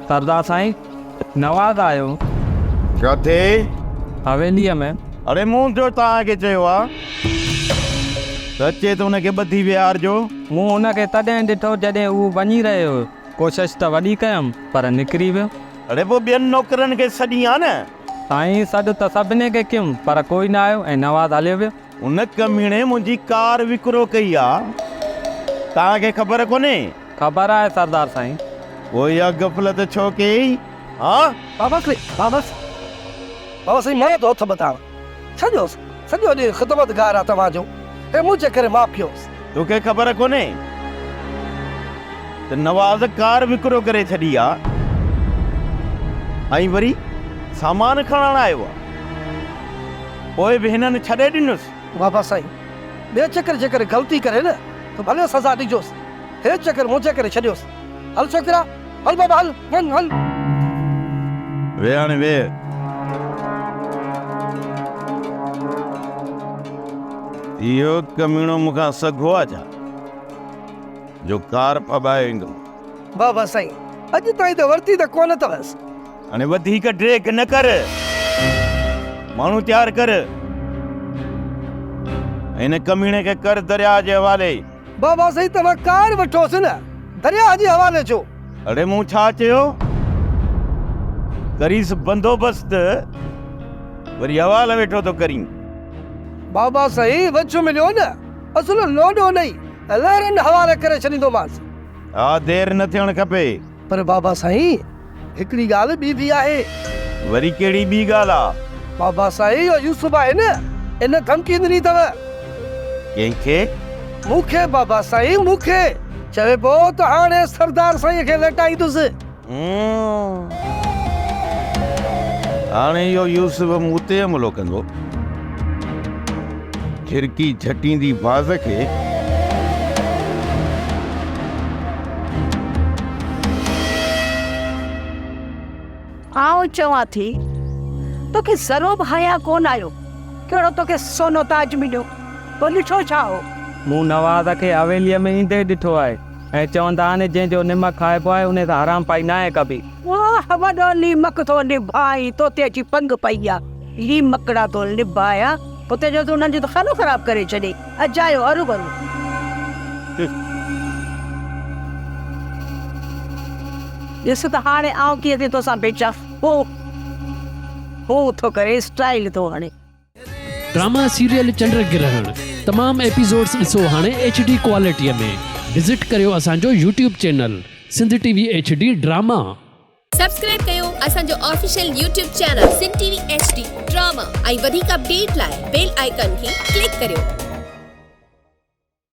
سردار سائين، نواز آيو. ڪٿي؟ حويليء ۾. اڙي مون جو توهان کي چيو آ ته اچي ته ان کي ٻڌي ويهارجو. مون هن کي تڏهن ڏٺو جڏهن هو وڃي رهيو هيو. ڪوشش ته وڏي ڪيم پر نڪري ويو. اڙي پوء ٻين نوڪرن کي سڏين ها نه. سائين سڏ ته سڀني کي ڪيم پر ڪوئي نه آيو ۽ نواز هليو ويو. ان ڪميڻي منهنجي ڪار وڪرو ڪئي آ، توهان کي خبر ڪونهي؟ خبر آهي سردار سائين. پوء اها غفلت ڇو ڪيئي؟ ها؟ بابا سائين، بابا سائين، بابا سائين مان ٿو هٿ ٻڌان، ڇڏيوس، سڄو ڏينهن خدمتگار آ توهان جو، هي منهنجي ڪري معاف ڪيوس. توکي خبر ڪونهي ته نواز ڪار وڪرو ڪري ڇڏي آ ۽ وري سامان کڻڻ آيو آ. پوء به هنن ڇڏي ڏنس. بابا سائين، ٻئي چڪر جيڪڏهن غلطي ڪري نه ته ڀلي سزا ڏجوس، هي چڪر منهنجي ڪري ڇڏيوس. هل ڇوڪرا، هل بابا هل، وڃ هل. ويهه هاڻي ويهه. اهو ڪميڻو مون کان سگهو آ ڇا، جو ڪار ڦٻائي ايندو. بابا سائين، اڄ تائين ته ورتي ته ڪونه اٿس. هاڻي وڌيڪ ڊيگهه نه ڪر. ماڻهو تيار ڪر ۽ هن ڪميڻي کي ڪر درياهه جي حوالي. بابا سائين توهان ڪار وٺوس نه درياهه جي حوالي ڇو؟ اڙي مون ڇا چيو؟ ڪريس بندوبست وري حوالا ويٺو ٿو ڪرين. بابا سائين وجهه مليو نه اصل لوڏو ڏئي لهرن حوالي ڪري ڇڏيندومانس. ها دير نه ٿيڻ کپي. پر بابا سائين هڪڙي ڳالهه ٻي به آهي. وري ڪهڙي ٻي ڳالهه آ؟ بابا سائين اهو يوسف آهي نه، ان ڌمڪي ڏني اٿو. ڪنهن کي؟ مون کي بابا سائين مون کي. چوي پيو ته هاڻي سردار سائين کي لٽائيندس. هاڻي اهو يوسف مون تي حملو ڪندو. جهرڪي جهٽيندي باز کي. آئون چوان ٿي، توکي ذرو به حياء ڪونه آيو، ڪهڙو توکي سونو تاج مليو، تو ڏٺو ڇا هو؟ مون نواز کي حويليء ۾ ايندي ڏٺو آهي ۽ چوندا آهن جنهن جو نمڪ کائبو آهي انهي سان حرام پائي ناهي ڪبي. واهه وڏو نيمڪ ٿو نڀائين، توتي اچي پنگ پئي آ، ليمڪڙا ٿو نڀايان، اتي جو تون انهن جو ته خانو خراب ڪري ڇڏيئي، اجايو هروڀرو. ڏس ته هاڻي آئون ڪيئن ٿي توسان ڀيچان. هو هو ٿو ڪري اسٽائيل ٿو هڻي. ڊراما سيريل چنڊ گرهڻ تمام ايپيسوڊس ڏسو هاڻي ايڇ ڊي ڪوالٽي ۾ وزٽ ڪريو اسان جو YouTube channel Sindh T V H D drama. Subscribe ڪيو اسان جو official YouTube channel Sindh T V H D drama ۽ وڌيڪ اپڊيٽ لاء بيل آئيڪان کي ڪلڪ ڪريو.